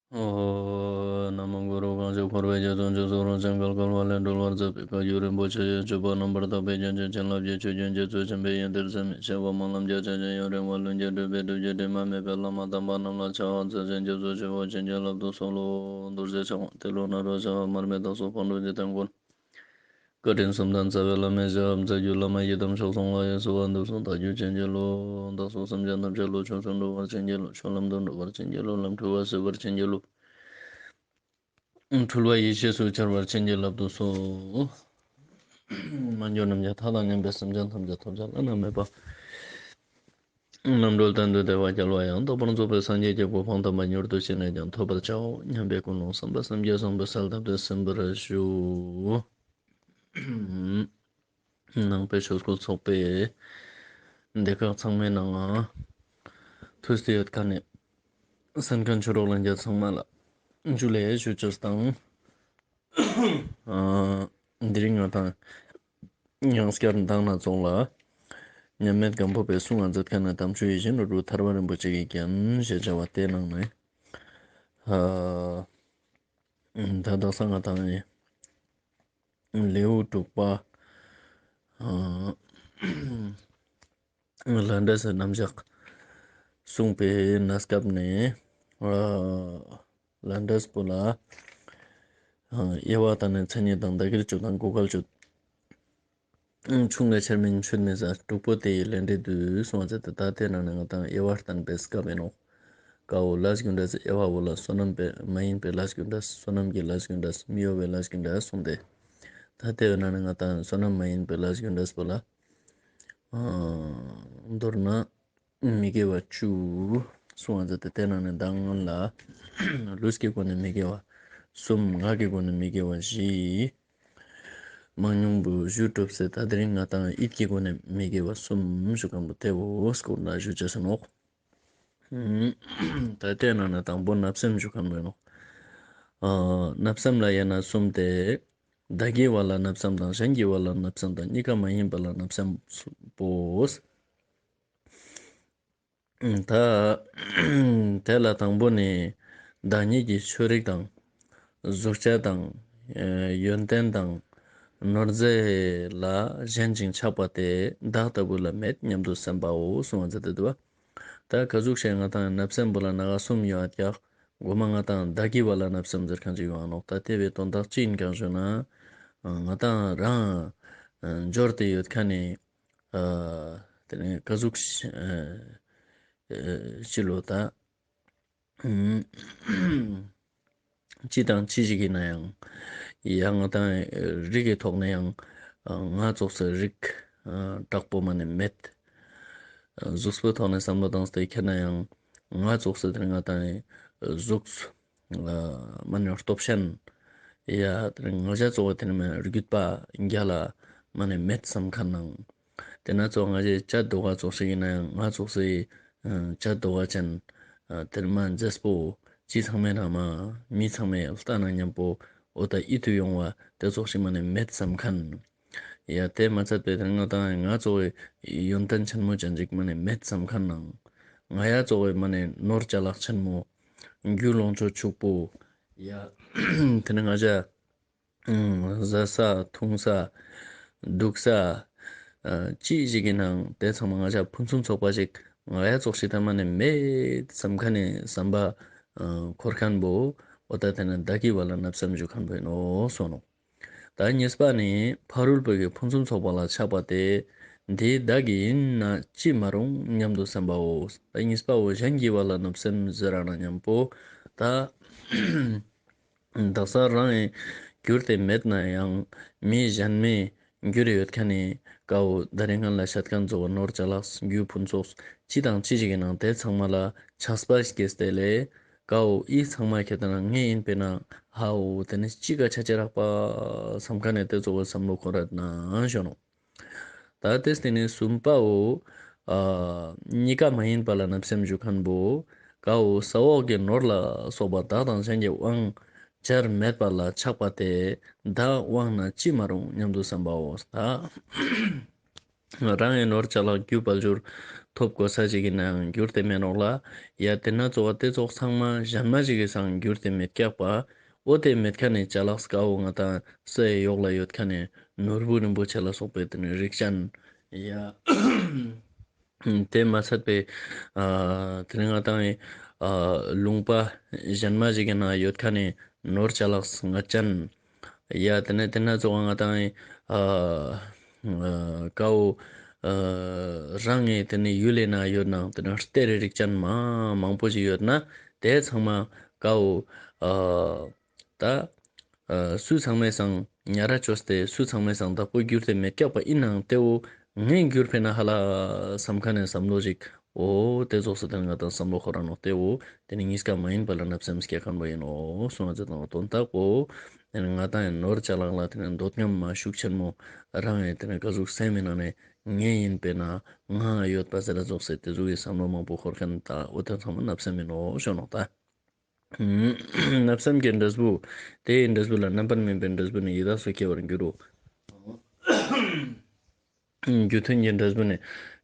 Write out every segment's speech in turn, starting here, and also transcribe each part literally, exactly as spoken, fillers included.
ཨོ། ན་མོ་གུ་རུ། གང་ཞིག་འཁོར་བའི་རྒྱ་མཚོ་མཇུག་སོགས་རང་བྱུང་གལ་གལ་བ་ལས་སྒྲོལ་བར་མཛད་པའི་བཀའ་བརྒྱུད་རིན་པོ་ཆེ་ཡི་སྤྱོད་པ་རྣམ་པར་དག་པའི་རྒྱུན་གྱི་བྱིན་རླབས་ཀྱི་ཆུ་རྒྱུན་རྒྱ་མཚོ་ཆེན་པོའི་ཡོན་ཏན་ཟད་མི་ཤེས་པ་སྨོན་ལམ་རྒྱ་ཆེ་ཞིང་ཡུན་རིང་བ་ལྷུན་གྱིས་གྲུབ་པའི་སྒྲུབ་བརྒྱུད་དྲི་མ་མེད་པའི་བླ་མ་དམ་པ་རྣམས་ལ་ཕྱག་འཚལ་ཞིང་སྐྱབས་སུ་མཆིའོ། བྱིན་གྱིས་བརླབ་ཏུ་གསོལ་ལོ། རྡོ་རྗེ་འཆང་དབང་ཏེ་ལོ་ནཱ་རོ་ཞབས་མར་མི་དྭགས་སོགས་ཕག་གྲུ་འཇིག་རྟེན་མགོན། བཀའ་དྲིན་གསུམ་ལྡན་རྩ་བའི་བླ་མའི་ཞབས། རྩ་བརྒྱུད་བླ་མ་ཡི་དམ་མཆོག་གསུམ་ལ་གསོལ་བ་འདེབས་སོ། བདག་རྒྱུད་བྱིན་གྱིས་རློབས། བདག་སོགས་སེམས་ཅན་ཐམས་ཅད་བློ་ཆོས་སུ་འགྲོ་བར་བྱིན་གྱིས་རློབས། ཆོས་ལམ་དུ་འགྲོ་བར་བྱིན་གྱིས་རློབས། ལམ་འཁྲུལ་བ་སེལ་བར་བྱིན་གྱིས་རློབས། འཁྲུལ་བ་ཡེ་ཤེས་སུ་འཆར་བར་བྱིན་གྱིས་བརླབ་ཏུ་གསོལ། མ་གྱུར་ནམ་མཁའི་མཐའ་དང་མཉམ་པའི་སེམས་ཅན་ཐམས་ཅད་ཐོབ་བྱ་བླ་ན་མེད་པ། རྣམ་གྲོལ་གཏན་དུ་བདེ་བ་རྒྱལ་བ་ཡང་དག་པར་རྫོགས་པའི་སངས་རྒྱས་ཀྱི་གོ་འཕང་དམ་པ་མྱུར་དུ་ཅི་ནས་ཀྱང་ཐོབ་པར་བྱའོ་སྙམ་པའི་ཀུན་སློང་བསམ་པ་སེམས་བསྐྱེད་བཟང་པོས་གསལ་བཏབ་སྟེ་གསན་པར་ཞུ། ནང་པའི་ཆོས་སྐུལ་ཚོགས་པའི་སྡེ་ཁག་ཚང་མའི་ནང་ང་ཐུགས་ཏེ་ཡོད་མཁན་ནི་གསན་མཁན་ཆོས་གྲོགས་ལྷན་རྒྱས་ཚང་མ་ལ་ཇུ་ལེ་ཞུ་ཅེས་དང་། ཨ། དེ་རིང་ང་དང་ཡང་སྐྱར་མདང་ནང་ཚོགས་ལ་མཉམ་མེད་སྒམ་པོ་པའི་གསུང་ང་མཛད་མཁན་ནི་དམ་ཆོས་ཡིད་བཞིན་ནོར་བུ་ཐར་པ་རིན་པོ་ཆེ་གི་རྒྱན་ཞེས་བྱ་བ་དེ་ནང་ནས། ཨ། ད་དག་ས་ང་དང་ཡི་ལེའུ་དྲུག་པ། ཨ། ལྷ་འདྲེ་སི་རྣམ་གཞག་གསུངས་པའི་གནས་སྐབས་ནས། ཨ། ལྷ་འདྲེ་པོ་ལ། ཨ། དབྱེ་བ་དང་ནི་མཚན་ཉིད་དང་བདག་གིར་གྱུར་དང་གོ་འགལ་གྱུར། ཆུང་ངུ་ཆེར་མིན་ཆུད་མི་ཟ། དྲུག་པོ་དེ་ཡི་ལས་འབྲས་བསྡུས་གསུངས་པ་ཟེར་ཏེ་ད་དེ་ནང་ནས་ང་དང་དབྱེ་བ་བསྟན་པའི་སྐབས་ཡིན་ནོག་ཀ་བོ་ལས་རྒྱུ་འབྲས་དབྱེ་བ་བོ་ལ་བསོད་ནམས་པའི་མ་ཡིན་པའི་ལས་རྒྱུ་འབྲས། བསོད་ནམས་ཀྱི་ལས་རྒྱུ་འབྲས། མི་གཡོ་བའི་ལས་རྒྱུ་འབྲས་གསུངས་ཏེ། ད་དེ་བའི་ནང་ནས་ང་དང་བསོད་ནམས་མ་ཡིན་པའི་ལས་རྒྱུ་འབྲས་པོ་ལ། ཨ། མདོར་ན། མི་དགེ་བ་བཅུ་གསུངས་པ་ཟེར་ཏེ་དེ་ནང་ནས་ད་སྔོན་ལ་ལུས་ཀྱི་སྒོ་ནས་མི་དགེ་བ་གསུམ། ངག་གི་སྒོ་ནས་མི་དགེ་བ་བཞི། མང་ཉུང་བོ་བཞི་གྲུབ་ཟེར་ད་དེ་རིང་ང་དང་ཡིད་ཀྱི་སྒོ་ནས་མི་དགེ་བ་གསུམ་ཞུ་མཁན་པོ་དེ་བོ་སྐོར་ལ་ཞུ་ཅེས་ཡིན་ནོག་ད་དེ་ནང་ནས་དང་པོ་བརྣབ་སེམས་ཞུ་མཁན་པོ་ཡིན་ནོག་ཨ། བརྣབ་སེམས་ལ་དབྱེ་ན་གསུམ་སྟེ། བདག་གི་བ་ལ་བརྣབ་སེམས་དང་གཞན་གྱི་བ་ལ་བརྣབ་སེམས་དང་གཉིས་ཀ་མ་ཡིན་པ་ལ་བརྣབ་སེམས་པོ། ད་དེ་ལ་དང་པོ་ནི་བདག་ཉིད་ཀྱི་ཆོས་རིག་དང་། གཟུགས་བྱད་དང་། ཡོན་ཏན་དང་། ནོར་རྫས་ལ་ཞེན་ཅིང་ཆགས་པ་དེ་བདག་ལྟ་བུ་ལ་མེད་སྙམ་དུ་སེམས་པའོ་གསུངས་པ་མཛད་དེ་འདུག་པ། ད་ག་ཟུག་ཞིག་ང་དང་བརྣབ་སེམས་པོ་ལ་ནང་གསུམ་ཡོད་ཀྱག་མགོ་མ་ང་དང་བདག་གི་བ་ལ་བརྣབ་སེམས་ཟེར་མཁན་ཅིག་ཡོང་ནོག་ད་དེ་བའི་དོན་དག་ཅི་ཡིན་ཀྱག་ཞུ་ན། ང་དང་རང་འབྱོར་ཏེ་ཡོད་མཁན་ནི། ཨ། དེ་ནས་ག་ཟུག་ཨ། ཨ། ཅི་ལོ་ད། ཅི་དང་ཅི་ཞིག་ཡིན་ན་ཡང་། ཡང་ང་དང་རིགས་ཀྱི་ཐོག་ནས་ཡང་ང་ཙོགས་སི་རིགས་དྲག་པོ་མ་ནེ་མེད། གཟུགས་པོའི་ཐོག་ནས་བསམ་བློ་བཏང་སྟེ་ཁྱེར་ན་ཡང་ང་ཙོགས་སི་དེ་ནས་ང་དང་གཟུགས་མ་ནེ་སྟོབས་ཆེན། ཡ་དེ་ནས་ང་ཞ་ཙོགས་དེ་ནས་མ་རྒྱུད་པ་རྒྱ་ལ་མ་ནེ་མེད་བསམ་མཁན་ནང་། དེ་ན་ཙོགས་ང་ཞའི་བྱ་དོ་ག་ཙོགས་ཤིག་ཡིན་ན་ཡང་ང་ཙོགས་སི་བྱ་དོ་ག་ཅན། དེ་ནས་མ་མཛེས་པོ་ཅི་ཚང་མའི་ནང་མ་མི་ཚང་མའི་ལྟ་ན་མཉམ་པོ་འོ་ད་ཡིད་དུ་ཡོང་བ་དེ་ཙོགས་ཤིག་མ་ནེ་མེད་བསམ་མཁན། ཡ་དེ་མ་ཚད་པའི་དེ་ནས་ང་དང་ང་ཙོགས་ཡོན་ཏན་ཆེན་མོ་ཅན་ཅིག་མ་ནེ་མེད་བསམ་མཁན་ནང་། ང་ཡ་ཙོགས་མ་ནེ་ནོར་ཅ་ལག་ཆེན་མོ། རྒྱུ་ལོངས་སྤྱོད་ཕྱུག་པོ། ཡ་དེ་ནས་ང་ཞ། ཨང་། བཟའ་ས་འཐུང་ས་འདུག་ས། ཨ། ཅི་ཞིག་གི་ནང་དེ་ཚང་མ་ང་ཞ་ཕུན་སུམ་ཚོགས་པ་ཞིག་ང་ཡ་ཙོགས་ཤིག་ད་མ་ནེ་མེད་བསམ་མཁན་ནི་བསམ་པ། ཨ། འཁོར་མཁན་པོ་འོ་ད་དེ་ནས་བདག་གི་བ་ལ་བརྣབ་སེམས་ཞུ་མཁན་པོ་ཡིན་ནོ་གསུངས་ནོ། ད་གཉིས་པ་ནི་ཕ་རོལ་པོ་གི་ཕུན་སུམ་ཚོགས་པ་ལ་ཆགས་པ་དེ་འདི་བདག་གི་ཡིན་ན་ཅི་མ་རུང་སྙམ་དུ་སེམས་པའོ། ད་གཉིས་པ་བོ་གཞན་གྱི་བ་ལ་བརྣབ་སེམས་ཟེར་ར་ན་མཉམ་པོ་ད། དག་ས་རང་གྱུར་ཏེ་མེད་ན་ཡང་མི་གཞན་མི་གྱུར་ཡོད་མཁན་ནི་ཀ་བོ་ད་རེས་སྔན་ལ་བཤད་མཁན་ཙོགས་ནོར་ཅ་ལག་རྒྱུ་ཕུན་ཚོགས་ཅི་དང་ཅི་ཞིག་གི་ནང་དེ་ཚང་མ་ལ་ཆགས་པ་སྐྱེས་ཏེ་ལས་ཀ་བོ་ཨི་ཚང་མ་ཁྱེད་ད་ན་ངའི་ཡིན་པས་ན་ཧའོ་དེ་ནི་ཅི་ག་ཆ་ཆེ་རག་པ་བསམ་མཁན་ནི་དེ་ཙོགས་བསམ་བློ་འཁོར་ར་ན་ཞོ་ནོ། ད་དེ་སྟེ་ནི་གསུམ་པའོ། ཨ། གཉིས་ཀ་མ་ཡིན་པ་ལ་བརྣབ་སེམས་ཞུ་མཁན་པོ། ཀ་བོ་ས་འོག་གི་ནོར་ལ་སོགས་པ་བདག་དང་གཞན་གྱི་དབང་བྱར་མེད་པ་ལ་ཆགས་པ་དེ་བདག་དབང་ན་ཅི་མ་རུང་སྙམ་དུ་བསམ་པའོ། ད་ རང་ངི་ནོར་ཅ་ལག་རྒྱུ་དཔལ་འབྱོར་ཐོབ་གོས་ས་ཞིག་གི་ནང་གྱུར་ཏེ་མེད་ནོག་ལ། ཡ་ཏེ་ན་ཙོགས་པ་ཏེ་ཙོགས་ཚང་མ་ཞན་མ་ཞིག་གི་སང་གྱུར་ཏེ་མེད་ཀྱག་པ། འོ་ཏེ་མེད་ཁན་ནི་ཅ་ལག་སྐའོ་ང་དང་སའི་ཡོག་ལ་ཡོད་ཁན་ནི་ནོར་བུ་རིན་པོ་ཆེ་ལ་སོགས་པའི་ཏེ་ནི་རིགས་ཅན། ཡ་ཏེ་མ་ཚད་པའི་ཨ་ཏེ་ནི་ང་དང་ཨ་ལུང་པ་ཞན་མ་ཞིག་གི་ནང་ཡོད་ཁན་ནི་ནོར་ཅ་ལག་ལྔ་ཅན། ཡ་ཏེ་ནེ་ཏེ་ན་ཙོགས་ང་དང་ཨ་ཀའོ་ཨ་རང་ངི་ཏེ་ནི་ཡུལ་ལི་ནང་ཡོད་ནང་ཏེ་ནི་གཏེར་རི་རིགས་ཅན་མ་མང་པོ་ཞིག་ཡོད་ན་ཏེ་ཚང་མ་ཀའོ་ཨ་ད་ཨ་སུ་ཚང་མའི་སང་ཉ་ར་ཅོས་ཏེ་སུ་ཚང་མའི་སང་བདག་པོ་གྱུར་ཏེ་མེད་ཀྱག་པ་ཨིན་ནའང་ཏེ་བོ་ངའི་གྱུར་ཕེ་ན་ཧ་ལ་སམ་ཁན་ནི་སམ་བློ་ཞིག་འོ་ཏེ་ཙོགས་སུ་ཏེ་ནི་ང་དང་སམ་བློ་ཁོ་རང་ནོག་ཏེ་བོ་ཏེ་ནི་ཉིས་ཀ་མ་ཨིན་པ་ལ་བརྣབ་སེམས་སྐྱེ་ཁན་བོ་ཨིན་ནོག་གསུངས་ཏེ་དང་དོན་དག་པོ་ཏེ་ནི་ང་དང་ངི་ནོར་ཅ་ལག་ལ་ཏེ་ནི་འདོད་རྔམ་མ་ཤུགས་ཆེན་མོ་རང་ངི་ཏེ་ནི་ག་ཟུག་སེམས་མི་ནང་ནེ་ངའི་ཨིན་པེ་ན་ང་ཡོད་པ་ཟེར་ར་ཙོགས་སེ་ཏེ་ཟུག་གི་སམ་བློ་མང་པོ་ཁོར་ཁན་ད་འོ་ཏེ་ཚང་མ་བརྣབ་སེམས་ཨིན་ནོག་ཞུ་ནོག་ད། བརྣབ་སེམས་ཀྱི་འབྲས་བུ། ཏེའི་འབྲས་བུ་ལ་རྣམ་པར་སྨིན་པའི་འབྲས་བུ་ནི་ཡི་དྭགས་སུ་སྐྱེ་བར་འགྱུར་རོ། རྒྱུ་མཐུན་གྱི་འབྲས་བུ་ནི་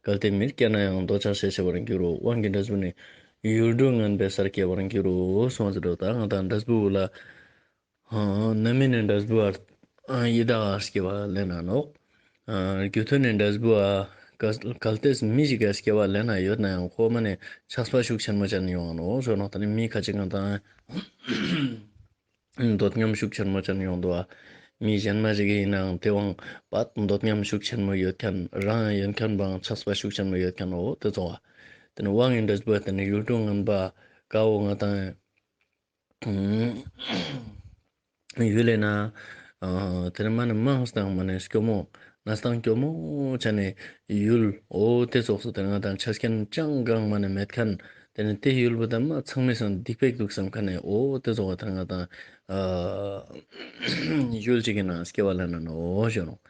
གལ་ཏེ་མིར་སྐྱེས་ན་ཡང་འདོད་ཆགས་ཞེས་བྱ་བར་འགྱུར་རོ། དབང་གི་འབྲས་བུ་ནི་ཡུལ་དྲུག་ངན་པའི་སར་སྐྱེ་བར་འགྱུར་རོ་གསུངས་ཏེ་འདུག་ད་ང་དང་འབྲས་བུ་ལ་ཨ་རྣམ་སྨིན་ནི་འབྲས་བུ་ཨ་ཡི་དྭགས་སྐྱེ་བ་ལེན་ན་ནོག་ཨ་རྒྱུ་མཐུན་ནི་འབྲས་བུ་ཨ་གལ་གལ་ཏེ་མི་ཞིག་ག་སྐྱེ་བ་ལེན་ན་ཡོད་ན་ཡང་ཁོ་མ་ནེ་ཆགས་པ་ཤུགས་ཆེན་མོ་ཅན་ཡོང་ང་ནོག་ཞུ་ནོག་ད་ནི་མི་ཁ་ཅིག་ང་དང་འདོད་རྔམ་ཤུགས་ཆེན་མོ་ཅན་ཡོང་དུག་པ། མི་ཞན་མ་ཞིག་ཨིན་ནའང་ཏེ་བོའང་པད་འདོད་རྔམ་ཤུགས་ཆེན་མོ་ཡོད་ཁན་རང་ཡོད་ཁན་བོའང་ཆགས་པ་ཤུགས་ཆེན་མོ་ཡོད་ཁན་འོ་ཏེ་ཙོགས་པ། ཏེ་ནི་དབང་གི་འབྲས་བུ་ཏེ་ནི་ཡུལ་དྲུག་ངན་པ་ཀའོ་ང་དང་ཡུལ་ལི་ནང་ཨ་ཏེ་ནི་མ་ནེ་མང་སྟེ་མ་ནེ་སྐྱོ་མོ་ན་སྟངས་སྐྱོ་མོ་ཅན་ནི་ཡུལ་འོ་ཏེ་ཙོགས་སུ་ཏེ་ནི་ང་དང་ཆ་རྐྱེན་ཅང་གང་མ་ནེ་མེད་ཁན་ཏེ་ནི་ཏེ་ཡུལ་བོ་ད་མ་ཚང་མའི་སང་སྡིག་པའི་དུག་སམ་ཁན་ནི་འོ་ཏེ་ཙོགས་སུ་ཏེ་ནི་ང་དང་ཨ་ཡུལ་ཅིག་གི་ནང་སྐྱེ་བ་ལེན་ན་ནོག་ཞུ་ནོག་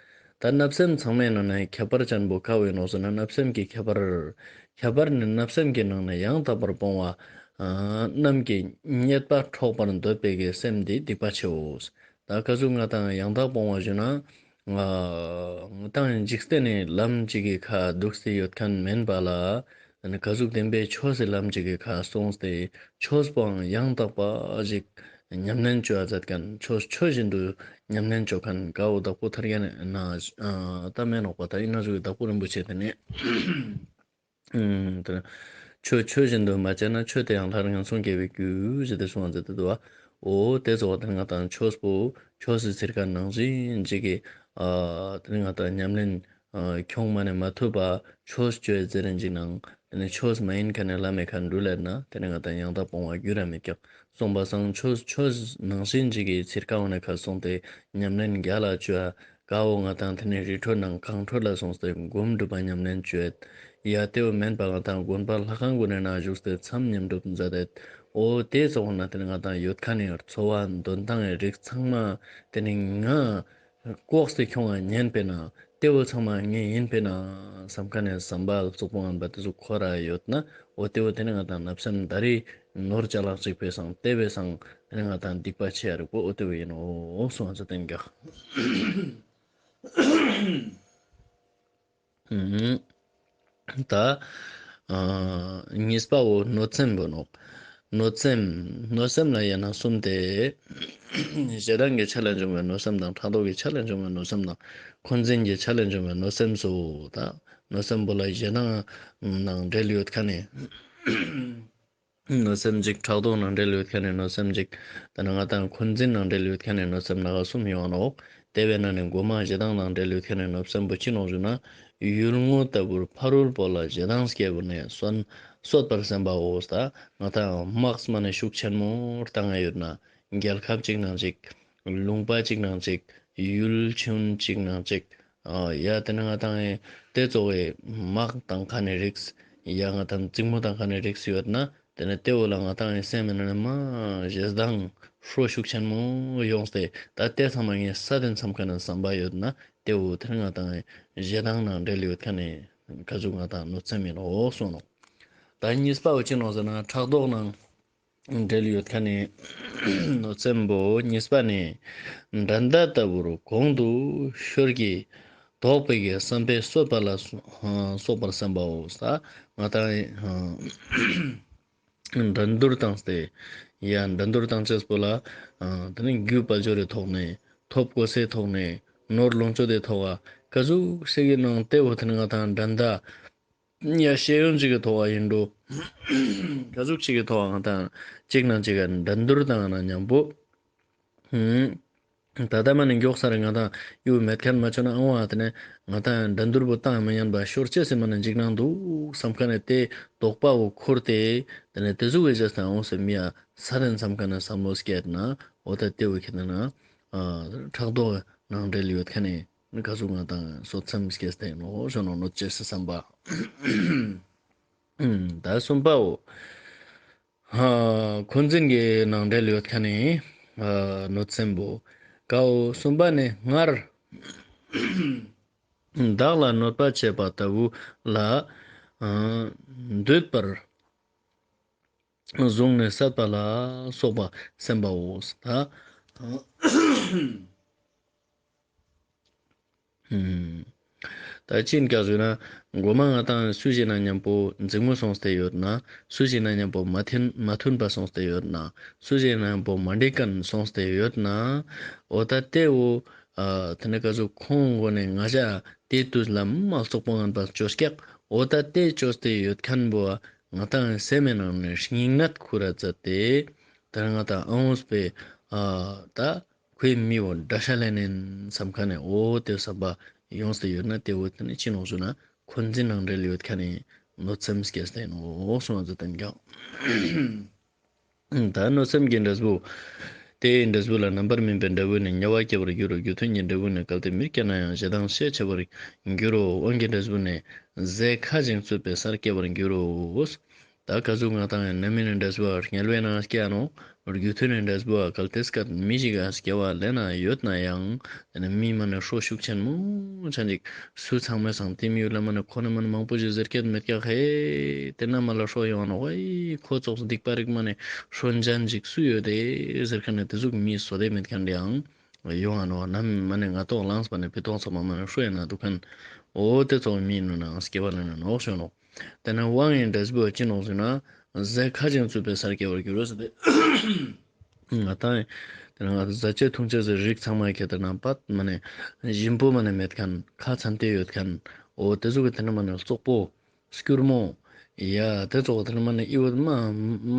ད་བརྣབ་སེམས་ཚང་མའི་ནང་ནེ་ཁྱད་པར་ཅན་བོ་ཀ་བོ་ཨིན་ནོག་ཟེར་ན་བརྣབ་སེམས་ཀྱི་ཁྱད་པར། ཁྱད་པར་ནི་བརྣབ་སེམས་ཀྱི་ནང་ནེ་ཡང་དག་པར་སྤོང་བ་ཨ་རྣམས་ཀྱི་རྙེད་པ་འཕྲོག་པར་འདོད་པའི་གི་སེམས་འདི་སྡིག་པ་ཆེའོ། ད་ག་ཟུག་ང་དང་ཡང་དག་སྤོང་བ་ཞུ་ན་ང་དང་འཇིག་རྟེན་ནི་ལམ་ཅིག་གི་ཁ་དུག་སྟེ་ཡོད་ཁན་མེན་པ་ལ་ཨ་ནི་ག་ཟུག་བདེན་པའི་ཆོས་སི་ལམ་ཅིག་གི་ཁ་སོང་སྟེ་ཆོས་པོའང་ཡང་དག་པ་ཞིག་ཉམས་ལེན་ཅོ་ཡ་མཛད་ཁན་ཆོས་ཆོས་བཞིན་དུ་ཉམས་ལེན་ཅོ་ཁན་ཀའོ་བདག་པོ་ཐར་རྒྱན་ན་ཨ་ད་མེན་ནོག་པ་ད་ཨིན་ན་ཟུག་གི་བདག་པོ་རིན་པོ་ཆེ་ཏེ་ནི་ཨ་ཏེ་ཆོས་ཆོས་བཞིན་དུ་མ་བྱས་ན་ཆོས་དེ་ཡང་སླར་ངན་སོང་སྐྱེ་བའི་རྒྱུ་ཞེས་ཏེ་གསུངས་པ་མཛད་དེ་འདུག་པ། འོ་དེ་ཚོ་ཏེ་ནི་ང་དང་ཆོས་པོ་ཆོས་སི་ཚིར་ཁ་ནང་བཞིན་ཅིག་གི་ཨ་ཏེ་ནི་ང་དང་ཉམས་ལེན་ཨ་ཁྱོང་མ་ནེ་མ་ཐུབ་པ་ཆོས་ཅོས་ཟེར་རིན་ཅིག་ནང་ཏེ་ནི་ཆོས་མ་ཡིན་ཁ་ནེ་ལམ་མེ་ཁ་འགྲུལ་ལེར་ན་ཏེ་ནི་ང་དང་ཡང་དག་སྤོང་བ་རྒྱུ་ར་མེད་ཀྱག་གསུངས་པ་སང་ཆོས་ཆོས་ནང་བཞིན་ཅིག་གི་ཚིར་ཁ་འོ་ནེ་ཁ་སོང་སྟེ་ཉམས་ལེན་རྒྱ་ལ་ཅོ་ཡ། ཀ་བོ་ང་དང་ཏེ་ནི་རི་ཁྲོད་ནང་གངས་ཁྲོད་ལ་སོང་སྟེ་སྒོམ་སྒྲུབ་པ་ཉམས་ལེན་ཅོ་ཡ། ཡ་དེ་བོ་མེན་པ་ང་དང་དགོན་པ་ལྷ་ཁང་གུན་ནི་ནང་བཞུགས་ཏེ་མཚམས་ཉམས་སྒྲུབ་མཛད་དེ། འོ་དེ་ཚོགས་ན་ཏེ་ནི་ང་དང་ཡོད་ཁན་ནི་འཚོ་བ་འདོན་སྟངས་རིགས་ཚང་མ་ཏེ་ནི་ང་ལྐོག་སྟེ་ཁྱོང་ང་ཉན་པས་ན་དེ་བོ་ཚང་མ་ངའི་ཡིན་པས་ན་སམ་ཁན་ནི་སམ་པ་རྩུབ་པོ་ངན་པ་དེ་ཚོ་ཁོ་ར་ཡོད་ན་འོ་དེ་བོ་ཏེ་ནི་ང་དང་བརྣབ་སེམས་ད་རེས་ནོར་ཅ་ལག་ཅིག་པའི་སང་དེ་བའི་སང་ཏེ་ནི་ང་དང་སྡིག་པ་ཆེ་ཡ་རིགས་པོ་འོ་དེ་བོ་ཨིན་ནོག་གསུངས་པ་ཙོགས་ཏེ་ནི་ཀྱག། ད་ཨ་གཉིས་པ་བོ་གནོད་སེམས་བོ་ནོག། གནོད་སེམས་གནོད་སེམས་ལ་ཡང་ན་གསུམ་སྟེ། ཞེ་སྡང་གི་ཆ་ལས་བྱུང་བའི་གནོད་སེམས་དང་ཕྲག་དོག་གི་ཆ་ལས་བྱུང་བའི་གནོད་སེམས་དང་འཁོན་འཛིན་གྱི་ཆ་ལས་བྱུང་བའི་གནོད་སེམས་སོ། ད་གནོད་སེམས་པོ་ལ་ཞེ་སྡང་ནང་འབྲེལ་ཡོད་ཁན་ནི་གནོད་སེམས་ཅིག། ཕྲག་དོག་ནང་འབྲེལ་ཡོད་ཁན་ནི་གནོད་སེམས་ཅིག། ད་ནི་ང་དང་འཁོན་འཛིན་ནང་འབྲེལ་ཡོད་ཁན་ནི་གནོད་སེམས་ནང་གསུམ་ཡོང་ནོག། དེ་བས་ན་ནི་མགོ་མ་ཞེ་སྡང་དང་འབྲེལ་ཡོད་ཁན་ནི་གནོད་སེམས་པོ་ཅི་ནོག་ཞུ་ན། ཡུལ་ངོ་ལྟ་བུར་ཕ་རོལ་པོ་ལ་ཞེ་སྡང་སྐྱེས་པ་ནི་གསོད་གསོད་པར་བསམ་པའོ། ད་ང་དང་དམག་མ་ནེ་ཤུགས་ཆེན་མོ་བཏང་ཡོད་ན་རྒྱལ་ཁབ་ཅིག་ནང་ཅིག་ལུང་པ་ཅིག་ནང་ཅིག་ཡུལ་ཆུན་ཅིག་ནང་ཅིག་ཨ་ཡ་ཏེ་ནི་ང་དང་ཨེ་དེ་ཚོ་བའི་དམག་བཏང་ཁན་ནི་རིགས་ཡ་ང་དང་རྩིང་མོ་བཏང་ཁན་ནི་རིགས་ཡོད་ན་ཏེ་ནི་དེ་བོ་ལ་ང་དང་ཨེ་སེམས་ནང་ནེ་མ་ཞེ་སྡང་ཧྲོ་ཤུགས་ཆེན་མོ་ཡོངས་ཏེ་ད་དེ་ཚང་མ་ངས་ས་དེ་མཚམས་ཁན་ནི་བསམ་པ་ཡོད་ན་དེ་བོ་ཏེ་ནི་ང་དང་ཨེ་ཞེ་སྡང་ནང་འབྲེལ་ཡོད་ཁན་ནི་ག་ཟུག་ང་དང་གནོད་སེམས་ཨིན་ནོག་གསུངས་ནོག། ད་གཉིས་པ་བོ་ཅི་ནོག་ཟེར་ན་ཕྲག་དོག་ནང་འབྲེལ་ཡོད་ཁན་ནི་གནོད་སེམས་པོ་གཉིས་པ་ནི་འགྲན་ཟླ་ལྟ་བུར་གོང་དུ་ཤོར་གྱི་ དོགས་པའི་གི་བསམ་པས་གསོད་པ་ལ་སོ་ཨ་སོགས་པར་བསམ་པའོ། ད་ང་ཏང་ཨ་འགྲན་བསྡུར་བཏང་སྟེ་ཡ་འགྲན་བསྡུར་བཏང་ཅེས་པོ་ལ་ཨ་དེ་ནི་རྒྱུ་དཔལ་འབྱོར་རི་ཐོག་ནས་ཐོབ་གོ་སའི་ཐོག་ནས་ནོར་ལོངས་སྤྱོད་དེ་ཐོག་ག་ཀ་ཟུག་ཞིག་གི་ནང་དེ་བོ་དེ་ནི་ང་ཏང་འགྲན་ཟླ་ཡ་ཤེས་ཡོན་ཅིག་གི་ཐོག་ག་ཡིན་འགྲོ། ཀ་ཟུག་ཅིག་གི་ཐོག་ག་ང་ཏང་ཅིག་ནང་ཅིག་ག་འགྲན་བསྡུར་བཏང་ན་མཉམ་པོ། ཧུམ། ད་ལྟ་མ་ནི་མགྱོགས་ས་རེ་ང་ཏང་ཡུ་མེད་མཁན་མ་བྱུང་ན་ཨང་བ་དེ་ནས་ང་ཏང་འགྲན་བསྡུར་པོ་བཏང་མི་ཉན་པ་ཤོར་ཅེས་སི་མ་ནི་འཇིགས་སྣང་འདུག་བསམ་མཁན་ནི་དེ་དོགས་པ་བོ་འཁོར་ཏེ་དེ་ནས་དེ་ཟུག་གི་རྗེས་ནས་ཨང་སེ་མི་ཡ་ས་རེན་བསམ་མཁན་ནི་བསམ་བློ་སྐྱེད་ན་འོ་ད་དེ་བོ་ཁྱེད་ན་ཨ་ཕྲག་དོག་ནང་འབྲེལ་ཡོད་མཁན་ནི་ཀ་ཟུག་ང་ཏང་གསོད་མཚམས་སྐྱེས་ཏེ་ནོ་ཞོ་ནོ་ནོ་ཅེས་སི་བསམ་པ། ད་གསུམ་པའོ། ཧ། འཁོན་འཛིན་གྱི་ནང་འབྲེལ་ཡོད་མཁན་ནི་ཨ་གནོད་སེམས་པོ། ཀའོ་གསུམ་པ་ནི་སྔར་བདག་ལ་གནོད་པ་བྱས་པ་ལྟ་བུ་ལ་ཨ་འདོད་པར་བཟུང་ནས་བསད་པ་ལ་སོགས་པ་སེམས་པའོ། ད་ཨ་ཧུམ། ད་ཅི་ཡིན་ཀ་ཟེར་ན་མགོ་མ་ང་ཏང་སུ་ཞིག་ན་མཉམ་པོ་འཛིང་མོ་སོང་སྟེ་ཡོད་ན། སུ་ཞིག་ན་མཉམ་པོ་མ་མཐུན་མ་མཐུན་པ་སོང་སྟེ་ཡོད་ན། སུ་ཞིག་ན་མཉམ་པོ་མ་འགྲིག་མཁན་སོང་སྟེ་ཡོད་ན། འོ་ད་དེ་བོ་ཨ་དེ་ནས་ཀ་ཟུག་ཁོང་མགོ་ནས་ང་ཞ་དེ་དུས་ལ་མ་རྩོག་པོ་ངན་པ་བཅོས་ཀྱག་འོ་ད་དེ་བཅོས་ཏེ་ཡོད་མཁན་བོ་ང་ཏང་སེམས་ནང་ནས་སྙིང་ནད་ཁུར་ར་ཙ་ཏེ་ད་ང་ཏང་ཨང་སྤེ་ཨ་ད་ཁོའི་མི་བོ་འདྲ་ཤ་ལེན་ནན་བསམ་མཁན་ནི་འོ་དེ་བསམ་པ་ཡོངས་ཏེ་ཡོད་ན་དེ་བོ་དེ་ནི་ཅི་ནོག་ཞུ་ན་འཁོན་འཛིན་ནང་འབྲེལ་ཡོད་མཁན་ནི་གནོད་སེམས་སྐྱེས་ཏེ་ནོག་སོང་ཙ་ཏེ་ཀྱང་། ད་གནོད་སེམས་ཀྱི་འབྲས་བུ། དེའི་འབྲས་བུ་ལ་རྣམ་པར་སྨིན་པའི་འབྲས་བུ་ནི་དམྱལ་བ་སྐྱེ་བར་འགྱུར་རོ། རྒྱུ་མཐུན་གྱི་འབྲས་བུ་ནི་གལ་ཏེ་མིར་སྐྱེས་ན་ཡང་ཞེ་སྡང་ཤས་ཆེ་བར་འགྱུར་རོ། དབང་གི་འབྲས་བུ་ནི་ཟས་ཁ་ཞིང་རྩུབ་པའི་སར་སྐྱེ་བར་འགྱུར་རོ། ད་ཀ་ཟུག་ང་ཏང་ཡང་རྣམ་སྨིན་ནི་འབྲས་བུ་བ་དམྱལ་བའི་ནང་སྐྱེ་ནོག་རྒྱུ་མཐུན་ནི་འབྲས་བུ་བ་གལ་ཏེ་སྐད་མི་ཞིག་ག་སྐྱེ་བ་ལེན་ན་ཡོད་ན་ཡང་དེ་ནི་མི་མ་ནི་ཧྲོ་ཤུགས་ཆེན་མོ་ཆ་འཇིག་སུ་ཚང་མའི་སང་དེ་མི་ཡུལ་ལ་མ་ནི་ཁོ་ནི་མ་ནི་མང་པོ་ཞིག་ཟེར་སྐད་མེད་ཀྱག་ཧེ། དེ་ན་མ་ལ་ཧྲོ་ཡོང་ནོག་ཧེ། ཁོ་ཙོགས་སྡིག་པ་རིག་མ་ནི་ཧྲོ་འཇན་ཞིག་སུ་ཡོད་དེ་ཟེར་མཁན་ནི་དེ་ཟུག་མི་བསོད་དེ་མེད་མཁན་དེའང་ཡོང་ང་ནོག་ནམ་མ་ནི་ང་ཏོག་ལངས་པ་ནི་ཕི་ཏོག་ཚང་མ་མ་ནི་ཧྲོ་ཡིན་ན་འདུག་མཁན་འོ་དེ་ཙོགས་མི་ནུ་ན་སྐྱེ་བ་ལེན་ན་ནོག་ཞུ་ནོག་དེ་ནས་དབང་གི་འབྲས་བུ་ཅི་ནོག་ཟེར་ན། ཟས་ཁ་ཞིང་རྩུབ་པའི་སར་སྐྱེ་བར་འགྱུར་རོ་ཟེར་ཏེ། ང་ཏང་དེ་ནས་ང་ཏང་ཟ་ཆས་འཐུང་ཆས་ཟེར་རིགས་ཚང་མ་ཁྱེར་ཏེ་ན་པད་མ་ནས་ཞིམ་པོ་མ་ནས་མེད་མཁན་ཁ་ཚན་ཏེ་ཡོད་མཁན་འོ་དེ་ཟུག་གི་དེ་ནས་མ་ནས་རྩོག་པོ་སྐྱུར་མོ་ཡ་དེ་ཙོགས་དེ་ནས་མ་ནས་ཨི་བོ་མ་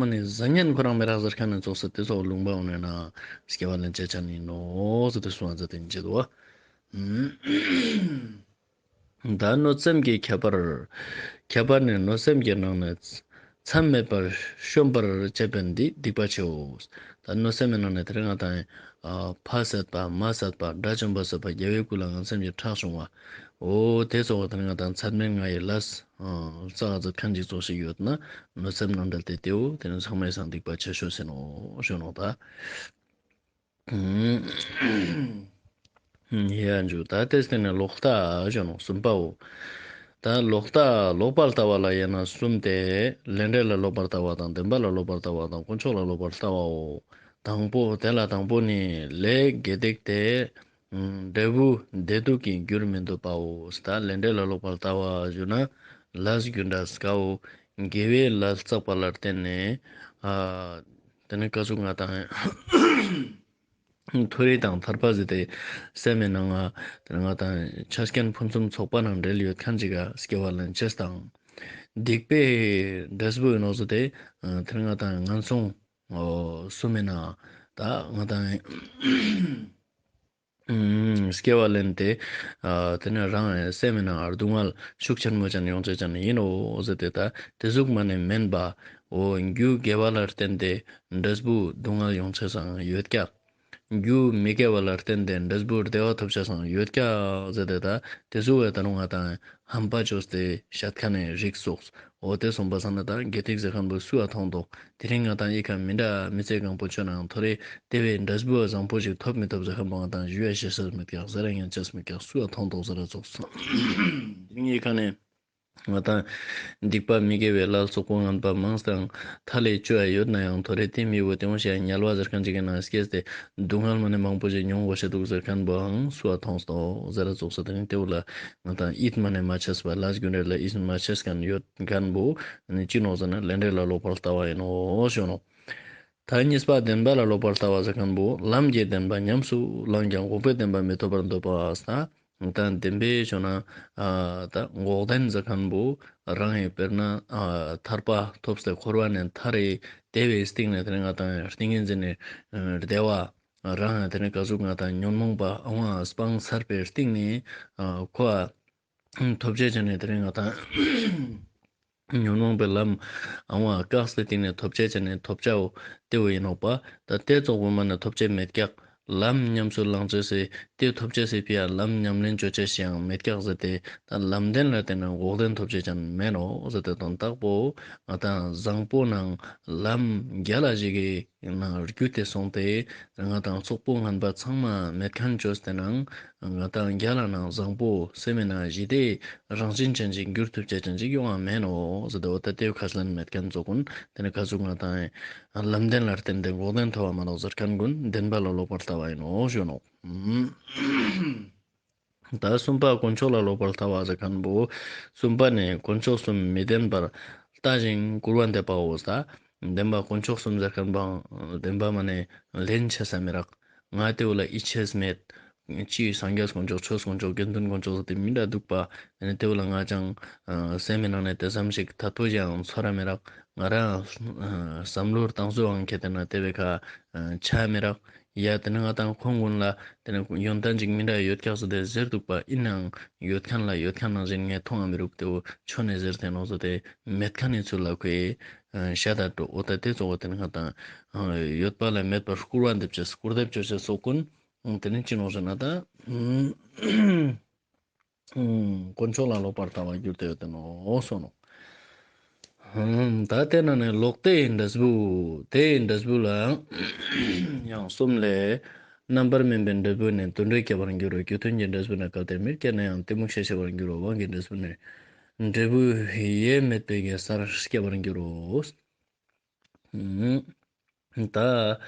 མ་ནས་ཟ་ཉན་ཁོ་རང་མི་རག་ཟེར་མཁན་ནས་ཙོགས་སེ་དེ་ཙོགས་ལུང་པ་འོ་ནས་ན་སྐྱེ་བ་ལེན་ཆ་ཆ་ནི་ནོག་ཟེར་ཏེ་གསུངས་ཟེར་ཏེ་འཇེད་དོ། ད་གནོད་སེམས་ཀྱི་ཁྱད་པར། ཁྱད་པར་ནི་གནོད་སེམས་ཀྱི་ནང་ནས་མཚམས་མེད་པར་ཤོམ་པར་བྱེད་པས་འདི་སྡིག་པ་ཆེའོ། ད་གནོད་སེམས་ཀྱི་ནང་ནས་དེ་རིང་ང་ཏང་ཨ་ཕ་བསད་པ་མ་བསད་པ་དགྲ་བཅོམ་པ་བསད་པ་རྒྱལ་བའི་སྐུ་ལ་ངན་སེམས་ཀྱི་ཁྲག་ཕྱུང་བ་འོ་དེ་ཙོགས་དེ་རིང་ང་ཏང་ཚད་མེད་ལྔ་ཡི་ལས་ཨ་རྩ་བ་ཙ་མཁན་ཅིག་ཙོགས་ཤིག་ཡོད་ན་གནོད་སེམས་ནང་འབྲེལ་ཏེ་དེའོ་དེ་ནི་ཚང་མའི་སང་སྡིག་པ་ཆེ་ཤོས་ཟེར་ནོག་ཞུ་ནོག་ད། ཡ་འཇུ་ད་དེ་སྟེང་ནས་ལོག་ལྟ་ཞུ་ནོག་གསུམ་པའོ། ད་ལོག་ལྟ་ལོག་པར་ལྟ་བ་ལ་དབྱེ་ན་གསུམ་སྟེ། ལས་འབྲས་ལ་ལོག་པར་ལྟ་བ་དང་བདེན་པ་ལ་ལོག་པར་ལྟ་བ་དང་དཀོན་མཆོག་ལ་ལོག་པར་ལྟ་བའོ། དང་པོ་དེ་ལ་དང་པོ་ནི་ལས་དགེ་སྡིག་སྟེ། འབྲས་བུ་བདེ་སྡུག་གི་རྒྱུར་མི་འདོད་པའོ། ད་ལས་འབྲས་ལ་ལོག་པར་ལྟ་བ་ཞུ་ན་ལས་རྒྱུ་འབྲས་ཀའོ། དགེ་བའི་ལས་བསགས་པ་ལ་བརྟེན་ནས་ཨ། དེ་ནས་ཀ་ཟུག་ང་ཏང་མཐོ་རིས་དང་ཐར་པ་ཟེར་ཏེ་སེམས་ནང་ང་དེ་ནས་ང་ཏང་ཆ་རྐྱེན་ཕུན་སུམ་ཚོགས་པ་ནང་འབྲེལ་ཡོད་མཁན་ཅིག་ག་སྐྱེ་བ་ལེན་ཅེས་དང་། སྡིག་པའི་འབྲས་བུ་ཡིན་ནོག་ཟེར་ཏེ་དེ་ནས་ང་ཏང་ངན་སོང་གསུམ་མི་ནང་ད་ང་ཏང་སྐྱེ་བ་ལེན་ཏེ་ཨ་དེ་ནས་རང་སེམས་ནང་སྡུག་བསྔལ་ཤུགས་ཆེན་མོ་ཅན་ཡོང་ཅེས་ཅན་ཡིན་ནོག་ཟེར་ཏེ་ད་དེ་ཟུག་མ་ནས་མེན་པ་འོ་རྒྱུ་དགེ་བ་ལ་བརྟེན་ཏེ་འབྲས་བུ་སྡུག་བསྔལ་ཡོང་ཅེས་སང་ཡོད་ཀྱག་རྒྱུ་མི་དགེ་བ་ལ་བརྟེན་ཏེ་འབྲས་བུ་བདེ་བ་ཐོབ་ཅེས་སང་ཡོད་ཀྱག་ཟེར་ཏེ་ད་དེ་ཟུག་བས་ད་རུང་ང་ཏང་ཧམ་པ་བཅོས་ཏེ་བཤད་མཁན་ནི་རིགས་སོགས་འོ་དེ་སོང་པ་སང་ན་ད་དགེ་སྡིག་ཟེར་མཁན་པོ་སུ་ཡ་མཐོང་དོག་དེ་རིང་ང་ཏང་ཨི་ཁ་མི་འདྲ་མི་ཚེ་གང་པོ་ཆོད་ནའང་ཐོ་རེ་དེ་བས་འབྲས་བུ་བཟང་པོ་ཞིག་ཐོབ་མི་ཐོབ་ཟེར་མཁན་པོ་ང་ཏང་ཞུ་ཡ་ཤེས་ས་མེད་ཀྱག་ཟེར་ཡ་ཉན་ཅེས་མེད་ཀྱག་སུ་ཡ་མཐོང་དོག་ཟེར་ར་ཙོགས་སོ། དེ་རིང་ཨི་ཁ་ནས་ ང་དང་སྡིག་པ་མི་དགེ་བའི་ལས་ཙོགས་པོ་ངན་པ་མང་སྟེ་མཐའ་ལས་བཅོ་ཡ་ཡོད་ན་ཡང་ཐོ་རེ་དེ་མི་བོ་དེ་འོང་ཞེས་དམྱལ་བ་ཟེར་ཁན་ཅིག་གི་ནང་སྐྱེས་ཏེ་སྡུག་བསྔལ་མ་ནེ་མང་པོ་ཞིག་མྱོང་དགོས་ཤེས་འདུག་ཟེར་ཁན་བོའང་སུ་བ་མཐོང་སྟོ་ཟེར་ར་ཙོགས་སེ་དེ་ནི་དེ་བོ་ལ་ང་དང་ཡིད་མ་ནེ་མ་ཆེས་པ་ལས་རྒྱུ་འབྲས་ལ་ཡིད་མ་ཆེས་ཁན་ཡོད་ཁན་བོ་ནི་ཅི་ནོག་ཟེར་ན་ལས་འབྲས་ལ་ལོག་པར་ལྟ་བ་ཡིན་ནོ་ཞུ་ནོ། ད་གཉིས་པ་བདེན་པ་ལ་ལོག་པར་ལྟ་བ་ཟེར་ཁན་བོ་ལམ་གྱི་བདེན་པ་ཉམས་སུ་བླངས་ཀྱང་འགོག་པའི་བདེན་པ་མི་ཐོབ་པར་འདོད་པ་ས། ད་བདེན་པའི་ཆོས་ན་ཨ་ད་འགོག་བདེན་ཟེར་ཁན་བོ་རང་ཡི་དཔེར་ན་ཨ་ཐར་པ་ཐོབ་སྟེ་འཁོར་བ་ནེ་ཐར་རེ་དེ་བའི་སྟེང་ནེ་དེ་ནི་ང་དང་ཏིང་ངེ་འཛིན་ནི་བདེ་བ་རང་ཡང་དེ་ནི་ག་ཟུག་ང་དང་ཉོན་མོངས་པ་ཨ་བ་སྤངས་ཚར་བའི་སྟེང་ནེ་ཨ་ཁོ་ཨ་ཐོབ་བྱ་ཅན་ནི་དེ་ནི་ང་དང་ཉོན་མོངས་པའི་ལམ་ཨ་བ་བཀག་སྟེ་སྟེང་ནེ་ཐོབ་བྱ་ཅན་ནི་ཐོབ་བྱའོ་དེ་བོ་ཡིན་ནོག་པ། ད་དེ་ཙོགས་པོ་མ་ནེ་ཐོབ་བྱ་མེད་ཀྱག། ལམ་ཉམས་སུ་བླང་བྱ་སེ་དེ་ཐོབ་བྱ་སེ་ཕི་ཡ་ལམ་ཉམས་ལེན་བཅོ་བྱ་ཞིག་ཡང་མེད་ཀྱག་ཟེར་ཏེ་ད་ལམ་བདེན་ལ་བརྟེན་ནས་འགོག་བདེན་ཐོབ་བྱ་ཅན་མེད་ནོ་ཟེར་ཏེ་དོན་དག་པོ་ང་དང་བཟང་པོ་ནང་ལམ་རྒྱལ་ལ་ཞིག་གི་ནང་རྒྱུད་དེ་སོང་སྟེ་ང་དང་ཙོགས་པོ་ངན་པ་ཚང་མ་མེད་ཁན་བཅོས་ཏེ་ནང་ང་དང་རྒྱལ་ལ་ནང་བཟང་པོ་སེམས་མེད་ན་ཞི་བདེ་རང་བཞིན་ཅན་ཞིག་འགྱུར་ཐུབ་བྱ་ཅན་ཞིག་ཡོང་བ་མེད་ནོ་ཟེར་ཏེ་འོ་ད་དེ་ཁ་སང་མེད་ཁན་ཙོགས་ཀུན་དེ་ནི་ཁ་ཟུག་ང་དང་ལམ་བདེན་ལ་བརྟེན་ཏེ་འགོག་བདེན་ཐོབ་བ་མ་ནོག་ཟེར་ཁན་ཀུན་བདེན་པ་ལ་ལོག་པར་ལྟ་བ་ཡིན་ནོ་ཞུ་ནོ། ད་གསུམ་པ་དཀོན་མཆོག་ལ་ལོག་པར་ལྟ་བ་ཟེར་ཁན་བོ། གསུམ་པ་ནི་དཀོན་མཆོག་གསུམ་མི་བདེན་པར་ལྟ་ཞིང་བཀུར་བ་འདེབས་པའོ། ད་བདེན་པ་དཀོན་མཆོག་གསུམ་ཟེར་ཁན་བོའང་བདེན་པ་མ་ནེ་ལེན་ཆ་ས་མི་རག། ང་དེ་བོ་ལ་ཡིད་ཆེས་མེད། ཅི་སངས་རྒྱས་དཀོན་མཆོག་ཆོས་དཀོན་མཆོག་དགེ་འདུན་དཀོན་མཆོག་ཟེར་ཏེ་མི་འདྲ་འདུག་པ། དེ་བོ་ལ་ང་ཅང་སེམས་མི་ནང་ནེ་དེ་ཙམ་ཞིག་ཐད་པོ་ཅང་ཚོར་ར་མི་རག། ང་རང་བསམ་བློར་བཏང་སོ་འང་ཁྱེད་དེ་ན་དེ་བའི་ཁ་ཆ་མི་རག། ཡ་དེ་ནི་ང་དང་ཁོང་ཀུན་ལ་དེ་ནི་ཡོན་ཏན་ཅིག་མི་འདྲ་ཡོད་ཀྱག་ཟེར་ཏེ་ཟེར་འདུག་པ། ཡིན་ནའང་ཡོད་ཁན་ལ་ཡོད་ཁན་ནང་བཞིན་ངས་མཐོང་ང་མི་རུག། དེ་བོ་ཆོས་ནེ་ཟེར་ཏེ་ནོག་ཟེར་ཏེ་མེད་ཁན་ནི་ཚུལ་ལ་ཁོས་ཤ་ད་འགྲོ། འོ་ད་དེ་ཙོགས་པོ་དེ་ནི་ང་དང་ཡོད་པ་ལ་མེད་པར་སྐུར་བ་འདེབས་ཅེས་སྐུར་འདེབས་བཅོ་ཅེས་སོགས་ཀུན་དེ་ནི་ཅི་ནོག་ཟེར་ན་ད། དཀོན་མཆོག་ལ་ལོག་པར་ལྟ་བ་གྱུར་ཏེ་ཡོད་དེ་ནོ་གསུངས་ནོ། ད་དེ་ནང་ནས་ལོག་ལྟའི་འབྲས་བུ། དེའི་འབྲས་བུ་ལ་ཡང་གསུམ་ལས། རྣམ་པར་སྨིན་པའི་འབྲས་བུ་ནི་དུད་འགྲོའི་ཁྱད་པར་འགྱུར་རོ། རྒྱུ་མཐུན་གྱི་འབྲས་བུ་ནི་གལ་ཏེ་མིར་སྐྱེས་ན་ཡང་གཏི་མུག་ཤས་ཆེ་བར་འགྱུར་རོ། དབང་གི་འབྲས་བུ་ནི་འབྲས་བུ་ཡས་མེད་པའི་གེ་སར་སྐྱེ་བར་འགྱུར་རོ། ད་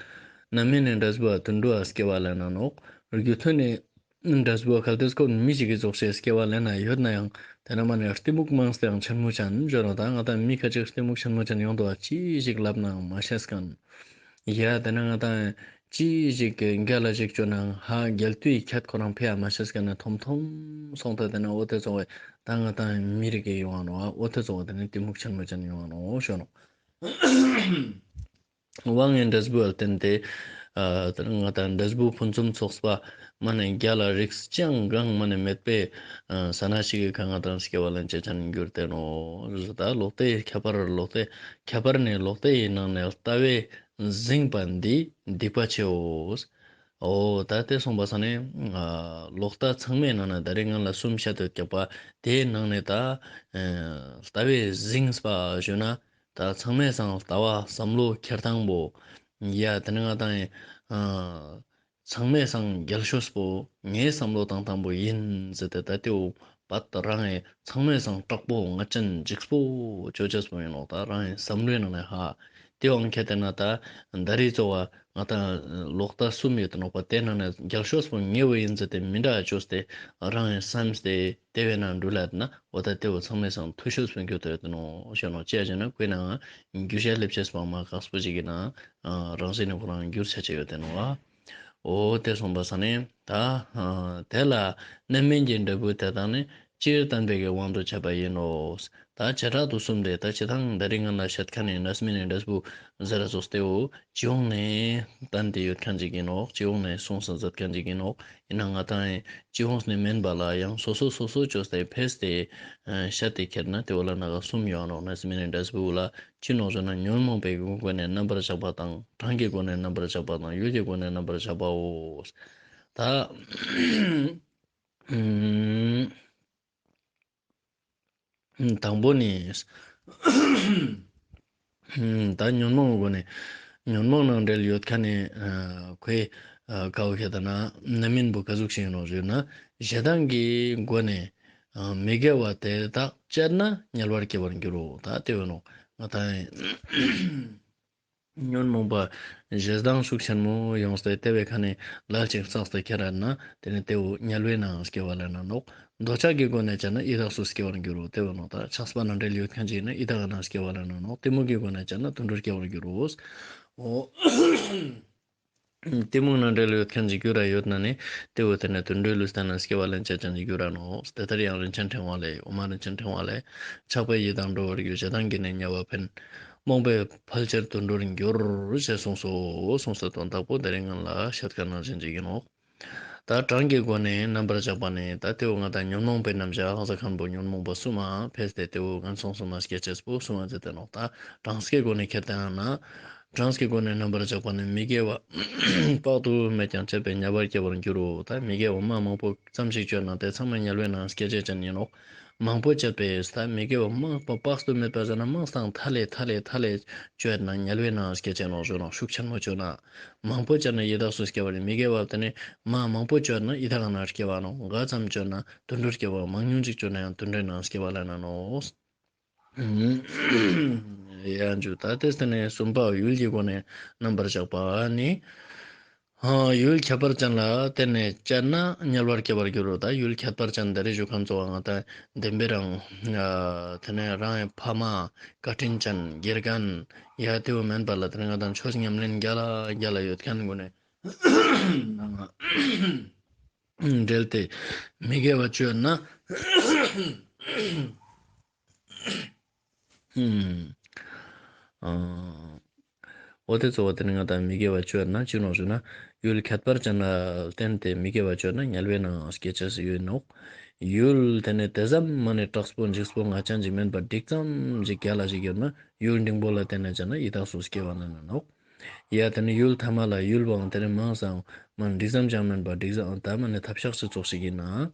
རྣམ་སྨིན་ནི་འབྲས་བུ་བ་དུད་འགྲོ་བ་སྐྱེ་བ་ལེན་ན་ནོག། རྒྱུ་མཐུན་ནི་འབྲས་བུ་བ་གལ་ཏེ་ཁོ་མི་ཞིག་གི་ཙོགས་ཤིག་སྐྱེ་བ་ལེན་ན་ཡོད་ན་ཡང་དེ་ན་མ་ནེ་གཏི་མུག་མང་སྟེ་ཡང་ཆེན་མོ་ཅན་ཞོར་ན་ད་ང་དང་མི་ཁ་ཅིག་གཏི་མུག་ཆེན་མོ་ཅན་ཡོང་དོ་བ་ཅི་ཞིག་ལབ་ནའང་མ་ཤེས་ཁན། ཡ་དེ་ན་ང་དང་ཅི་ཞིག་གི་རྒྱལ་ལ་ཞིག་བཅོ་ནའང་ཧ་རྒྱལ་དུས་ཁྱད་ཁོ་རང་ཕི་ཡ་མ་ཤེས་ཁན་ནི་ཐོམ་ཐོམ་སོང་ད་དེ་ན་འོ་དེ་ཙོགས་བས་ད་ང་དང་མི་རིགས་ཀྱི་ཡོང་ང་ནོག། འོ་དེ་ཙོགས་བས་དེ་ནི་གཏི་མུག་ཆེན་མོ་ཅན་ཡོང་ང་ནོག་ཞོར་ན། དབང་གི་འབྲས་བུ་ལ་བརྟེན་ཏེ། ཨ་ང་དང་འབྲས་བུ་ཕུན་སུམ་ཚོགས་པ་མ་ནེ་རྒྱལ་ལ་རིགས་ཅང་གང་མ་ནེ་མེད་པའི་ས་ན་ཞིག་གི་ཁ་ང་དང་སྐྱེ་བ་ལེན་ཅེས་ཅན་གྱུར་ཏེ་ནོག། ད་ལོག་ལྟའི་ཁྱད་པར་ལོག་ལྟའི་ཁྱད་པར་ནི་ལོག་ལྟའི་ནང་ནས་ལྟ་བས་ཟིན་པ་འདི་སྡིག་པ་ཆེའོ། འོ་ད་དེ་སོང་པ་ས་ནི་ལོག་ལྟ་ཚང་མའི་ནང་ནས་ད་རེས་ང་ལ་གསུམ་བཤད་དེ་ཡོད་ཀྱག་པ། དེའི་ནང་ནས་ད་ལྟ་བས་ཟིན་པ་ཞུ་ན། ད་ཚང་མའི་སང་ལྟ་བ་བསམ་བློ་འཁྱེར་སྟངས་པོ། ཡ་དེ་ནི་ང་དང་ཨ་ཚང་མའི་སང་རྒྱལ་ཤོས་པོ་ངའི་བསམ་བློ་བཏང་སྟངས་པོ་ཡིན་ཟེར་ཏེ་ད་དེའོ་པད་རང་ངི་ཚང་མའི་སང་དྲག་པོ་ངད་ཅན་འཇིགས་པོ་ཅོ་ཅེས་པོ་ཡིན་ནོག། ད་རང་ངི་བསམ་བློའི་ནང་ནས་ཧ་དེའོ་ཁྱེད་དེ་ན་ད་ད་རེས་ཚོ་བ་ང་དང་ལོག་ལྟ་གསུམ་ཡོད་དེ་ནོག་པ། དེ་ནང་ནས་རྒྱལ་ཤོས་པོ་ངའི་བོ་ཡིན་ཟེར་ཏེ་མི་འདྲ་ཅོས་ཏེ་རང་ངི་བསམས་ཏེ་དེ་བས་ན་འགྲུལ་ལ་ན། འོ་ད་དེ་བོ་ཚང་མའི་སང་མཐོ་ཤོས་པོ་གྱུར་ཏེ་ཡོད་དེ་ནོག་ཞེས་ནོག། ཅི་ཡ་ཞེ་ན་ཁོའི་ནང་འགྱུར་བྱ་སླེབས་ཅེས་པོ་མ་ཁག་པོ་ཞིག་གི་ནང་རང་བཞིན་ནི་ཁོ་རང་འགྱུར་ཆ་ཅེས་ཡོད་དེ་ནོག་ཨ། འོ་དེ་སོང་པ་ས་ནི་ད་དེ་ལ་རྣམ་སྨིན་གྱི་འབྲས་བུ་དེ་དག་ནི་སྤྱིར་བསྟན་པའི་གི་དབང་དུ་བྱས་པ་ཡིན་ནོ། ད་བྱེ་བྲག་ཏུ་གསུམ་སྟེ། ད་སྤྱིར་བཏང་ད་རེས་ང་ལ་བཤད་ཁན་ནི་རྣམ་སྨིན་ནི་འབྲས་བུ་ཟེར་ར་ཙོགས་ཏེའོ་སྤྱི་ཡོངས་ནས་བསྟན་ཏེ་ཡོད་ཁན་ཅིག་ཡིན་ནོག། སྤྱི་ཡོངས་ནས་གསུངས་ས་མཛད་ཁན་ཅིག་ཡིན་ནོག། ཡིན་ན་ང་དང་སྤྱི་ཡོངས་ནས་མིན་པ་ལ་ཡང་སོ་སོ་སོ་སོ་ཅོས་ཏེ་ཕེས་ཏེ་བཤད་དེ་ཁྱེར་ན་དེ་བོ་ལ་ན་ག་གསུམ་ཡོད་ནོག། རྣམ་སྨིན་ནི་འབྲས་བུ་ལ་ཅི་ནོག་ཟེར་ན་ཉོན་མོངས་པའི་སྒོ་ནས་རྣམ་པར་བཞག་པ་དང་། གྲངས་ཀྱི་སྒོ་ནས་རྣམ་པར་བཞག་པ་དང་། ཡུལ་གྱི་སྒོ་ནས་རྣམ་པར་བཞག་པའོ། ད་དང་པོ་ནི། ད་ཉོན་མོངས་སྒོ་ནས། ཉོན་མོངས་ནང་འབྲེལ་ཡོད་ཁན་ནི་ཁོའི་ཀ་བོ་ཁྱེད་དེ་ན་རྣམ་སྨིན་པོ་ག་ཟུག་ཞིག་ཡིན་ནོག་ཞུས་ན། ཞེ་སྡང་གི་སྒོ་ནས་ མི་དགེ་བ་དེ་དག་སྤྱད་ན་དམྱལ་བར་སྐྱེ་བར་འགྱུར་རོ། ད་དེ་བོ་ནོག་ང་ཏང་ཉོན་མོངས་པ་ཞེ་སྡང་ཤུགས་ཆེན་མོ་ཡོངས་ཏེ་དེ་བོའི་ཁ་ནེ་ལ་ལ་ཅིག་བསགས་ཏེ་ཁྱེར་ར་ན་དེ་ནེ་དེ་བོ་དམྱལ་བའི་ནང་སྐྱེ་བ་ལེན་ན་ནོག་འདོད་ཆགས་ཀྱི་སྒོ་ནས་སྤྱད་ན་ཡི་དྭགས་སུ་སྐྱེ་བར་འགྱུར་རོ། དེ་བོ་ནོག་ད་ཆགས་པ་ནང་འབྲེལ་ཡོད་ཁན་ཅིག་ན་ཡི་དྭགས་ནང་སྐྱེ་བ་ལེན་ན་ནོག་གཏི་མུག་གི་སྒོ་ནས་སྤྱད་ན་དུད་འགྲོར་སྐྱེ་བར་འགྱུར་རོ། འོ། གཏི་མུག་ནང་འབྲེལ་ཡོད་ཁན་ཅིག་གྱུར་ར་ཡོད་ན་ནི་དེ་བོ་དེ་ནེ་དུད་འགྲོའི་ལུས་རྟེན་ན་སྐྱེ་བ་ལེན་ཅེས་ཅན་ཅིག་གྱུར་ར་ནོག་དེ་ལྟར་ཡང་རིན་ཆེན་ཕྲེང་བ་ལས། འོ་མ་རིན་ཆེན་ཕྲེང་བ་ལས། ཆགས་པས་ཡི་དྭགས་འགྲོ་བར་འགྱུར། ཞེ་སྡང་གིས་ནི་དམྱལ་བ་འཕེན། རྨོངས་པས་ཕལ་ཆེར་དུད་འགྲོར་འགྱུར། ཞེས་གསུངས་སོ། གསུངས་སོ་དོན་དག་པོ་དེ་རིང་ང་ལ་བཤད་ཁན་ནང་བཞིན་ཅིག་ཨིན་ནོག་ད་གྲངས་ཀྱི་སྒོ་ནས་རྣམ་པར་གཞག་པ་ནི་ད་དེ་བོ་ང་ཏང་ཉོན་མོངས་པའི་རྣམ་གཞག་ཧང་སང་ཁན་བོ་ཉོན་མོངས་པ་གསུམ་མ་ཕེས་ཏེ་དེ་བོ་ངན་སོང་གསུམ་མ་སྐྱེ་ཅེས་པོ་གསུངས་པ་ཟེར་ཏེ་ནོག་ད་གྲངས་ཀྱི་སྒོ་ནས་ཁྱེར་ཏེ་ཡང་ན། གྲངས་ཀྱི་སྒོ་ནས་རྣམ་པར་གཞག་པ་ནི་མི་དགེ་བ་དཔག་ཏུ་མེད་ཀྱང་བྱས་པས་དམྱལ་བར་སྐྱེ་བར་འགྱུར་རོ། ད་མི་དགེ་བ་མ་མང་པོ་ཙམ་ཞིག་སྤྱོད་ན་དེ་ཚང་མ་དམྱལ་བའི་ནང་སྐྱེ་ཅེས་ཅན་ཨིན་ནོག་མང་པོ་སྤྱད་པས་ད་མི་དགེ་བ་མང་པོ་དཔག་ཏུ་མེད་པ་ཟེར་ན་མང་སྟེ་མཐའ་ལས་མཐའ་ལས་མཐའ་ལས་སྤྱོད་ན་དམྱལ་བའི་ནང་སྐྱེ་ཅེས་ནོག་ཞུ་ནོག་ཤུགས་ཆེན་མོ་སྤྱོད་ན། མང་པོ་སྤྱད་ན་ཡི་དྭགས་སུ་སྐྱེ་བ་ནི་མི་དགེ་བ་དེ་ནི་མ་མང་པོ་སྤྱོད་ན་ཡི་དྭགས་ནང་སྐྱེ་བ་ནོག་འགའ་ཙམ་སྤྱོད་ན་དུད་འགྲོར་སྐྱེ་བ། མང་ཉུང་ཅིག་སྤྱོད་ན་ཡང་དུད་འགྲོའི་ནང་སྐྱེ་བ་ལེན་ན་ནོག་ཡང་ཇུ་ད་དེ་སྟེ་ནི་གསུམ་པ་ཡུལ་གྱི་སྒོ་ནས་རྣམ་པར་གཞག་པ་ནི། ཡུལ་ཁྱད་པར་ཅན་ལ་བརྟེན་ནས་སྤྱད་ན་དམྱལ་བར་སྐྱེ་བར་འགྱུར་རོ། ད་ཡུལ་ཁྱད་པར་ཅན་དེ་རིང་ཞུ་ཁན་ཚོ་བ་ང་ཏང་བདེན་པའི་རང་དེ་ནས་རང་གི་ཕ་མ་བཀའ་དྲིན་ཅན་དགེ་རྒན་ཡ་དེ་བོ་མེན་པ་ལ་དེ་ནས་ང་ཏང་ཆོས་ཉམས་ལེན་རྒྱ་ལ་རྒྱ་ལ་ཡོད་ཁན་གུན་ནི་འབྲེལ་ཏེ་མི་དགེ་བ་སྤྱོད་ན། འོ་དེ་ཚོ་བ་དེ་ནི་ང་ཏང་མི་དགེ་བ་སྤྱོད་ན་ཅི་ནོག་ཞུ་ན། ཡུལ་ཁྱད་པར་ཅན་ལ་བརྟེན་ཏེ་མི་དགེ་བ་སྤྱོད་ན་དམྱལ་བའི་ནང་སྐྱེ་ཅེས་ཡོད་ནོག་ཡུལ་དེ་ནི་དེ་ཙམ་མ་ནི་དྲག་པོ་འཇིགས་པོ་ངད་ཅན་ཅིག་མེན་པ་འགྲིག་ཙམ་ཞིག་རྒྱ་ལ་ཞིག་ཡོད་ན་ཡུལ་འབྲིང་པོ་ལ་བརྟེན་ནས་སྤྱད་ན་ཡི་དྭགས་སུ་སྐྱེ་བ་ལེན་ན་ནོག་ཡ་དེ་ནི་ཡུལ་ཐ་མ་ལ་ཡུལ་བའང་དེ་ནི་མང་སང་མ་འགྲིག་ཙམ་ཅང་མེན་པ་འགྲིག་ཙམ་ད་མ་ནི་ཐབས་ཤག་ཅིག་ཙོགས་ཤིག་ཨིན་ན།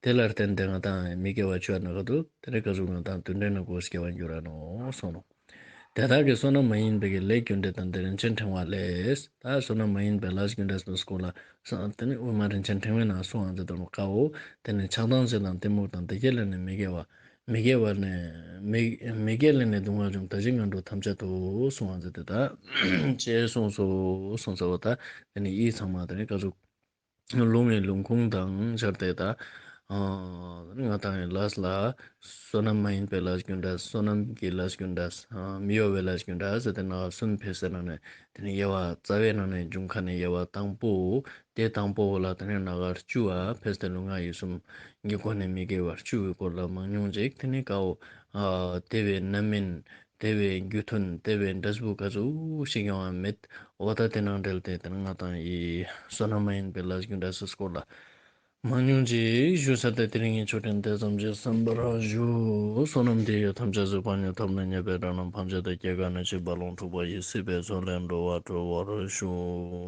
དེ་ལ་བརྟེན་ཏེ་ང་ཏང་མི་དགེ་བ་སྤྱོད་ན་ག་དུ་དེ་ནི་ག་ཟུག་ང་ཏང་དུད་འགྲོའི་ནང་སྐྱེ་བ་འགྱུར་ར་ནོག་གསུངས་ནོག་དེ་དག་གི་བསོད་ནམས་མ་ཡིན་པའི་གི་ལས་རྒྱུ་འབྲས་དང་དེ་རིན་ཆེན་ཕྲེང་བ་ལས། ད་བསོད་ནམས་མ་ཡིན་པའི་ལས་རྒྱུ་འབྲས་སོགས་སྐོར་ལ་ས་དེ་ནི་དབུ་མ་རིན་ཆེན་ཕྲེང་བའི་ནང་གསུངས་ཨ་ཛི་དོ་ནོ་ཀ་བོ། དེ་ནི་ཆགས་སྡང་ཞེ་སྡང་གཏི་མུག་དང་དེ་སྐྱེས་ལས་ནི་མི་དགེ་བ། མི་དགེ་བ་ནི་མི་མི་དགེ་ལས་ནི་སྡུག་བསྔལ་འབྱུང་། ད་ཅི་ངན་འགྲོ་ཐམས་ཅད་དུ་གསུངས་ཨ་ཛི་དེ་ད་ཅེས་གསུངས་སོ་གསུངས་སོ་བ། ད་དེ་ནི་ཡིད་ཚང་མ་དེ་ནི་ག་ཟུག་ལུང་བའི་ལུང་ཁུངས་དང་སྦྱར་ཏེ་ད། ང་ཏང་ཡི་ལས་ལ་བསོད་ནམས་མ་ཡིན་པའི་ལས་རྒྱུ་འབྲས། བསོད་ནམས་ཀྱི་ལས་རྒྱུ་འབྲས། མི་གཡོ་བའི་ལས་རྒྱུ་འབྲས་ཟེར་ཏེ་ནང་གསུམ་ཕེས་ཏེ་ནང་ནས་དེ་ནི་དབྱེ་བ་རྩ་བའི་ནང་ནས་འབྱུང་ཁན་ནི་དབྱེ་བ་དང་པོ། དེ་དང་པོ་ལ་དེ་ནི་ནང་བཅུ་བ་ཕེས་ཏེ་ལུས་ངག་ཡིད་གསུམ་གྱི་སྒོ་ནས་མི་དགེ་བ་བཅུ་བའི་སྐོར་ལ་མང་ཉུང་ཅིག་དེ་ནི་ཀ་བོ། དེ་བས་རྣམ་སྨིན། དེ་བས་རྒྱུ་མཐུན། དེ་བས་འབྲས་བུ་ག་ཟུག་ཞིག་ཡོང་བ་མེད། འོ་ད་དེ་ནང་འབྲེལ་ཏེ་དེ་ནི་ང་ཏང་ཡི་བསོད་ནམས་མ་ཡིན་པའི་ལས་རྒྱུ་འབྲས་སི་སྐོར་ལ་མང་ཉུང་ཅིག་ཞུས་ཚར་ཏེ་དེ་རིང་གི་ཆོས་འབྲེལ་དེ་ཙམ་ཞིག་གསན་པར་ཞུ། བསོད་ནམས་འདི་ཡིས་ཐམས་ཅད་གཟིགས་པ་ཉིད། ཐོབ་ནས་ཉེས་པའི་དགྲ་རྣམས་ཕམ་བྱས་ཏེ། སྐྱེ་རྒ་ན་འཆིའི་རྦ་ཀློང་འཁྲུགས་པ་ཡི། སྲིད་པའི་མཚོ་ལས་འགྲོ་བ་སྒྲོལ་བར་ཤོག།